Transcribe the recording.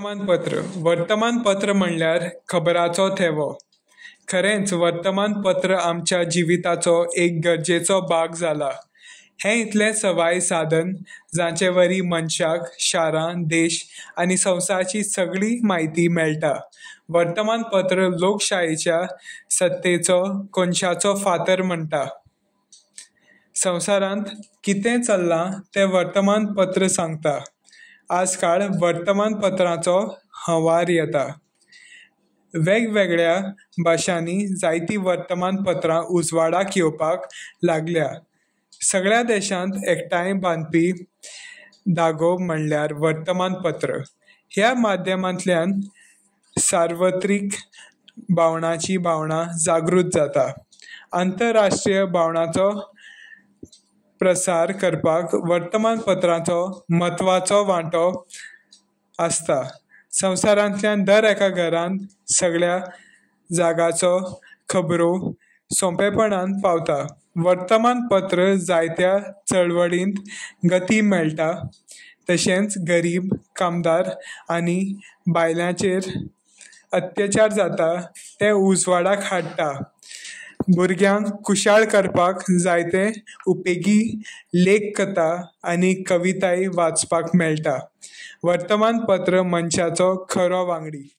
वर्तमानपत्र. वर्तमानपत्र म्हणल्यार खबराचो थेवो. खरेंच वर्तमानपत्र आमच्या जिविताचो एक गरजेचो भाग जाला. हें इतलें सवाय साधन जांचे वरी मनशाक शारां, देश आनी संवसारची सगळी म्हायती मेळटा. वर्तमानपत्र लोकशायेच्या सत्तेचो कोनशाचो फातर म्हणटा. संवसारांत कितें चल्लां तें वर्तमानपत्र सांगता. आजकाल वर्तमानपत्राचो हवार येता. वेगवेगळ्या भाशांनी जायतीं वर्तमानपत्रां उजवाडाक येवपाक लागल्या. सगळ्या देशांत एकठांय बांदपी धागो म्हणल्यार वर्तमानपत्र. ह्या माध्यमांतल्यान सार्वत्रीक भावनाची भावना जागृत जाता. आंतरराष्ट्रीय भावनाचो प्रसार करपाक वर्तमानपत्राचो म्हत्वाचो वांटो आसता. संवसारांतल्यान दर एका घरांत सगळ्या जागाचो खबरो सोंपेपणान पावता. वर्तमानपत्र जायत्या चळवळींत गती मेळटा. तशेंच गरीब, कामदार आनी बायलांचेर अत्याचार जाता ते उजवाडाक हाडटा. भुरग्यांक खुशाल करपाक जायते उपेगी लेख, कथा आनी कविताय वाचपाक मेळटा. वर्तमानपत्र मनशाचो खरो वांगडी.